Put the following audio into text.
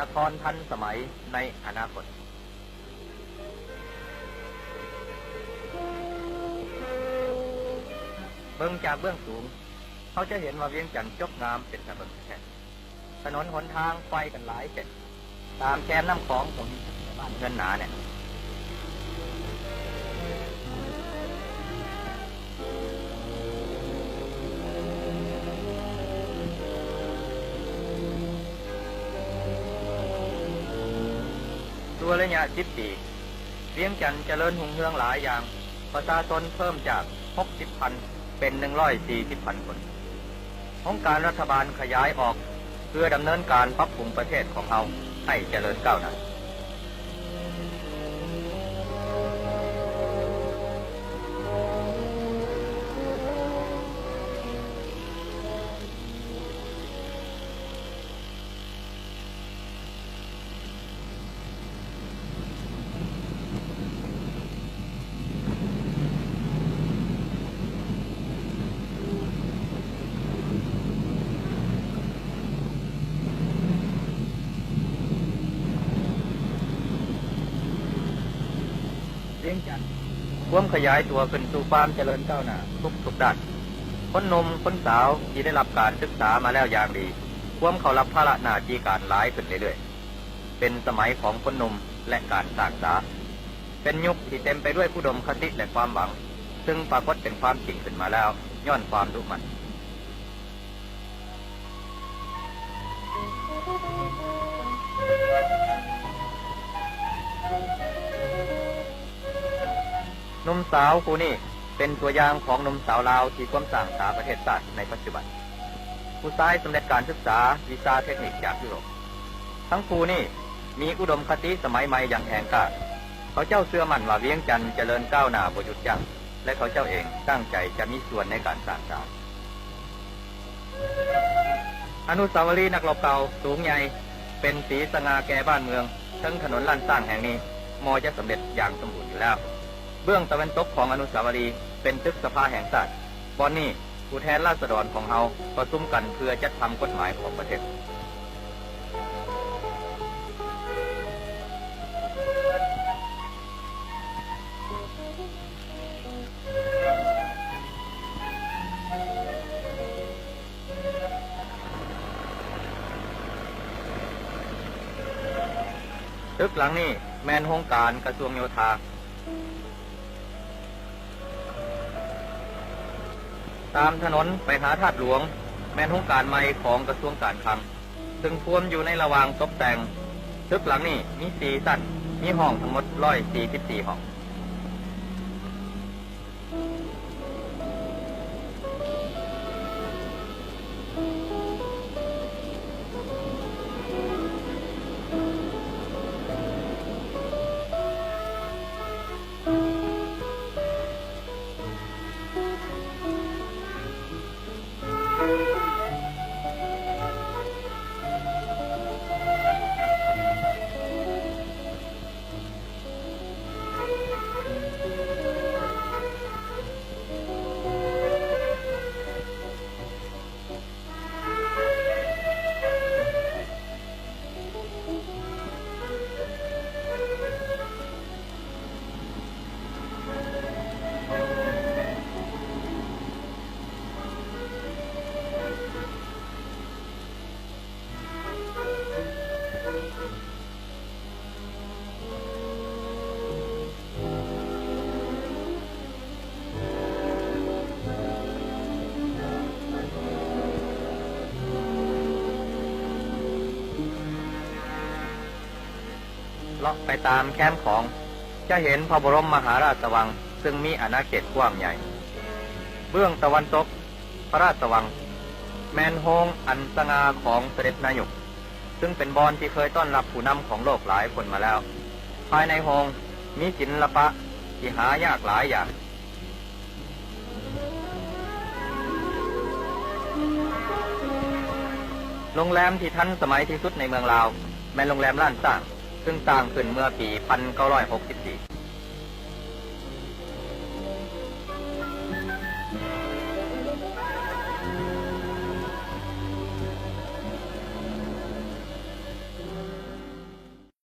ນະຄອນທັນສະໄໝໃນອະນາຄົດ. ເບິ່ງຈາກເບື້ອງສູງ, ເຮົາຈະເຫັນວ່າວຽງຈັນຈົບງາມເປັນຕາເບິ່ງແທ້. ຖະໜົນຫົນທາງໄຂວ້ກັນຫຼາຍເສັ້ນ, ຕາມແຄມນ້ຳຂອງກໍມີແຕ່ບ້ານເຮືອນໜາແໜ້ນ. ຊົ່ວໄລຍະສິບປີ, ວຽງຈັນຈະເລີນຮຸ່ງເຮືອງຫຼາຍຢ່າງ, ປະຊາຊົນເພີ່ມຈາກຫົກສິບພັນເປັນໜຶ່ງຮ້ອຍສີ່ສິບພັນຄົນ. ໂຄງການລັດຖະບານຂະຫຍາຍອອກເພື່ອດຳເນີນການປັບປຸງປະເທດຂອງເຮົາໃຫ້ຈະເລີນກ້າວໜ້າ. ວຽງຈັນ ຄວາມຂະຫຍາຍຕົວຂຶ້ນສູ່ຄວາມຈະເລີນກ້າວໜ້າທຸກໆດ້ານ. ຄົນໜຸ່ມຄົນສາວທີ່ໄດ້ຮັບການສຶກສາມາແລ້ວຢ່າງດີ ພວມເຂົ້າຮັບພາລະໜ້າທີ່ການຫຼາຍຂຶ້ນເລື້ອຍໆ. ເປັນສະໄໝຂອງຄົນໜຸ່ມ ແລະ ການສ້າງສາ. ເປັນຍຸກທີ່ເຕັມໄປດ້ວຍອຸດົມຄະຕິ ແລະ ຄວາມຫວັງ, ຊຶ່ງປາກົດເປັນຄວາມຈິງຂຶ້ນມາແລ້ວຍ້ອນຄວາມດຸໝັ່ນ. ໜຸ່ມສາວຄູ່ນີ້ເປັນຕົວຢ່າງຂອງໜຸ່ມສາວລາວທີ່ພວມສ້າງສາປະເທດຊາດໃນປັດຈຸບັນ. ຜູ້ຊາຍສຳເລັດການສຶກສາວິຊາເຕັກນິກຈາກຢູໂຣບ. ທັງຄູ່ນີ້ມີອຸດົມຄະຕິສະໄໝໃໝ່ຢ່າງແຮງກ້າ. ເຂົາເຈົ້າເຊື່ອໝັ້ນວ່າວຽງຈັນຈະເລີນກ້າວໜ້າບໍ່ຢຸດຢັ້ງ ແລະ ເຂົາເຈົ້າເອງຕັ້ງໃຈຈະມີສ່ວນໃນການສ້າງສາ. ອະນຸສາວະລີນັກລົບເກົ່າສູງໃຫຍ່ ເປັນສີສະຫງ່າແກ່ບ້ານເມືອງ ເທິງຖະໜົນລ້ານຊ້າງແຫ່ງນີ້ ໝໍ້ຈະສຳເລັດຢ່າງສົມບູນຢູ່ແລ້ວ. ເບື້ອງຕາເວັນຕົກຂອງອະນຸສາວະລີເປັນຕຶກສະພາແຫ່ງຊາດ, ບ່ອນນີ້ຜູ້ແທນລາຊະດອນຂອງເຮົາປະຊຸມກັນເພື່ອຈັດທຳກົດໝາຍຂອງປະເທດ. ຕຶກຫຼັງນີ້ແມ່ນໂຮງການກະຊວງໂຍທາ. ຕາມຖະໜົນໄປຫາທາດຫຼວງ ແມ່ນໂຮງການໃໝ່ຂອງກະຊວງການຄັງ, ຊຶ່ງພວມຢູ່ໃນລະຫວ່າງຕົບແຕ່ງ. ຕຶກຫຼັງນີ້ມີສີ່ຊັ້ນ, ມີຫ້ອງທັງໝົດຮ້ອຍສີ່ສິບສີ່ຫ້ອງ. ເລາະໄປຕາມແຄມຂອງ ຈະເຫັນພະບໍລົມມະຫາລາຊະວັງ ຊຶ່ງມີອານາເຂດກວ້າງໃຫຍ່. ເບື້ອງຕາເວັນຕົກ ພະລາຊະວັງ ແມ່ນໂຮງອັນສະຫງ່າຂອງສະເດັດນາຍົກ, ຊຶ່ງເປັນບ່ອນທີ່ເຄີຍຕ້ອນຮັບຜູ້ນຳຂອງໂລກຫຼາຍຄົນມາແລ້ວ. ພາຍໃນໂຮງມີສິນລະປະທີ່ຫາຍາກຫຼາຍຢ່າງ. ໂຮງແຮມທີ່ທັນສະໄໝທີ່ສຸດໃນເມືອງລາວ ແມ່ນໂຮງແຮມລ້ານຊ້າງ, ຊຶ່ງສ້າງຂຶ້ນເມື່ອປີພັນເກົ້າຮ້ອຍຫົກສິບສີ່.